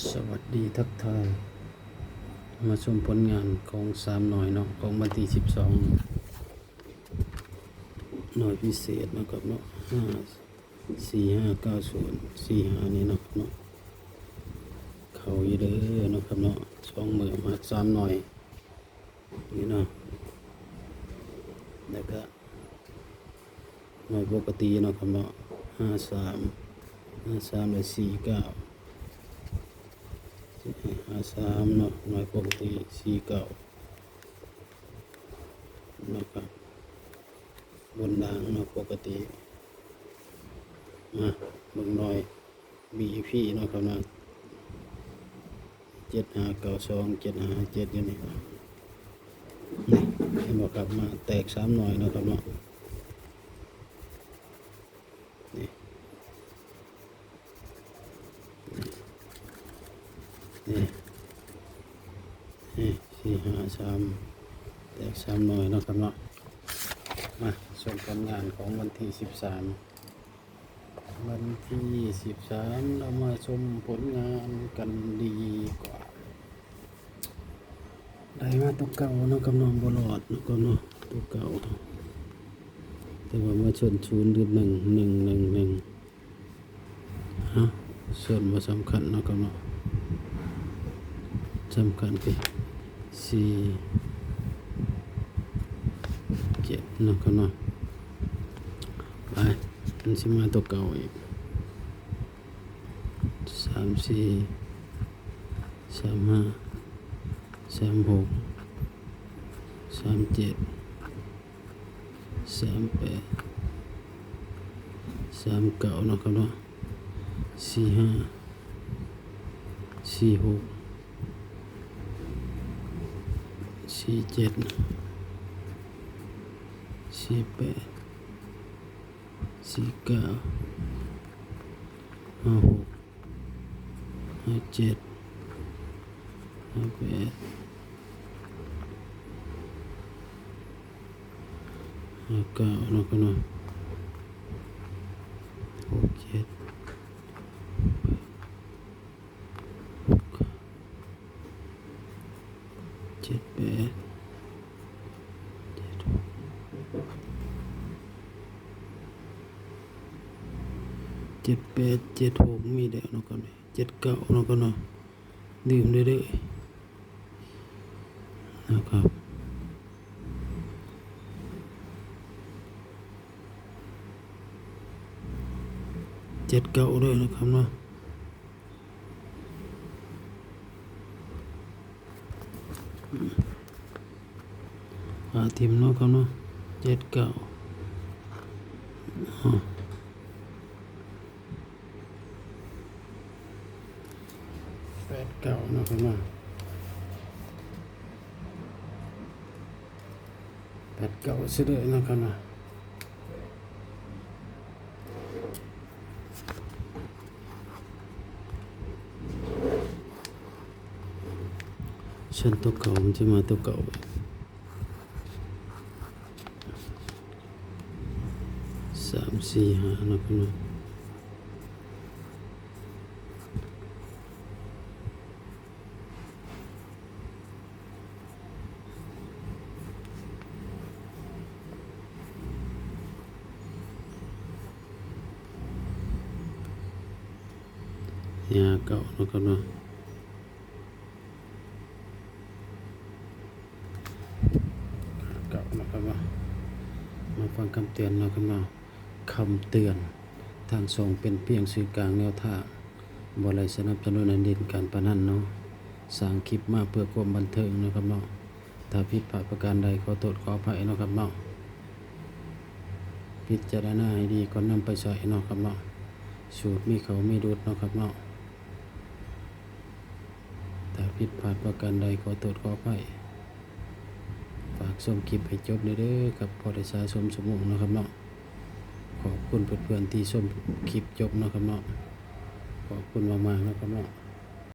ສະຫວັດດີທັກທາຍ ມາຊົມຜົນງານຂອງສາມໜ່ວຍເນາະ ຂອງວັນທີສິບສອງ ໜ່ວຍພິເສດເນາະຄັບເນາະ ຫ້າ ສີ່ຫ້າເກົ້າສູນ ສີ່ຫ້ານີ້ເນາະເນາະ ເຂົ້າຢູ່ເດີເນາະຄັບເນາະ ສອງມື້ມາສາມໜ່ວຍ ນີ້ເນາະ ແລ້ວກະໜ່ວຍປົກກະຕິເນາະຄັບເນາະ ຫ້າສາມ ຫ້າສາມ ແລະ ສີ່ເກົ້າ ຫ້າສາມເນາະ ໜ່ວຍປົກກະຕິ ສີ່ເກົ້າ ເນາະຄັບ ບົນລ່າງເນາະ ປົກກະຕິ ມາເບິ່ງໜ່ວຍ ບີອີພີ ເນາະຄັບເນາະ ເຈັດຫ້າເກົ້າສອງ ເຈັດຫ້າເຈັດ ຢູ່ນີ້ ນີ້ ເຫັນບໍ່ຄັບ ມາແຕກສາມໜ່ວຍເນາະຄັບເນາະ ນີ້ ນີ້ ນີ້ ສີ່ຫ້າສາມ ແຕກສາມໜ່ວຍເນາະຄັບເນາະ ມາຊົມຜົນງານຂອງວັນທີສິບສາມ ວັນທີສິບສາມ ເຮົາມາຊົມຜົນງານກັນດີກວ່າ ໄດ້ມາຕົວເກົ່າເນາະຄັບເນາະ ບໍ່ລອດເນາະຄັບເນາະ ຕົວເກົ່າ ແຕ່ວ່າມາຊົນສູນ ຫຼື ໜຶ່ງ ໜຶ່ງ ໜຶ່ງ ໜຶ່ງ ເອົ້າ ສ່ວນບໍ່ສຳຄັນເນາະຄັບເນາະ ສຳຄັນຄື ສີ່ ເຈັດ ເນາະຄັບເນາະ ໄປ ມັນຊິມາຕົວເກົ່າອີກ ສາມສີ່ ສາມຫ້າ ສາມຫົກ ສາມເຈັດ ສາມແປດ ສາມເກົ້າ ເນາະຄັບເນາະ ສີ່ຫ້າ ສີ່ຫົກ ສີ່ເຈັດ ສີ່ແປດ ສີ່ເກົ້າ ຫ້າຫົກ ຫ້າເຈັດ ຫ້າແປດ ຫ້າເກົ້າ ເນາະຄັບເນາະ ຫົກເຈັດ ເຈັດແປດ ເຈັດຫົກ ເຈັດແປດ ເຈັດຫົກ ມີແລ້ວເນາະຄັບ ເຈັດເກົ້າ ເນາະຄັບເນາະ ລືມເລີຍເດີ ເນາະຄັບ ເຈັດເກົ້າ ເດີເນາະຄັບເນາະ ປະຖິ້ມເນາະຄັບເນາະ ເຈັດເກົ້າ ແປດເກົ້າ ເນາະຄັບເນາະ ແປດເກົ້າ ຊື່ເດີເນາະຄັບເນາະ ຊັ້ນຕົວເກົ່າ ມັນຈະມາຕົວເກົ່າ ສາມສີ່ຫ້າ ເນາະຄັບເນາະ ຫ້າເກົ້າ ເນາະຄັບເນາະ ຫ້າເກົ້າ ເນາະຄັບເນາະ ມາຟັງຄຳເຕືອນເນາະຄັບເນາະ ຄຳເຕືອນ ທາງຊ່ອງເປັນພຽງສື່ກາງແນວທາງ ບໍ່ໄດ້ສະໜັບສະໜູນໃຫ້ຫຼິ້ນການພະນັນເນາະ ສ້າງຄລິບມາເພື່ອຄວາມບັນເທີງເນາະຄັບເນາະ ຖ້າຜິດພາດປະການໃດ ຂໍໂທດຂໍອະໄພເນາະຄັບເນາະ ພິຈາລະນາໃຫ້ດີກ່ອນນຳໄປໃຊ້ເນາະຄັບເນາະ ສູດມີເຂົ້າມີຫຼຸດເນາະຄັບເນາະ ຖ້າຜິດພາດປະການໃດ ຂໍໂທດຂໍອະໄພ ຝາກຊົມຄລິບໃຫ້ຈົບແດ່ເດີຄັບ ພໍໄດ້ສະສົມຊົ່ວໂມງເນາະຄັບເນາະ ຂອບຄຸນເພື່ອນໆທີ່ຊົມຄລິບຈົບເນາະຄັບເນາະ ຂອບຄຸນມາກໆເນາະຄັບເນາະ.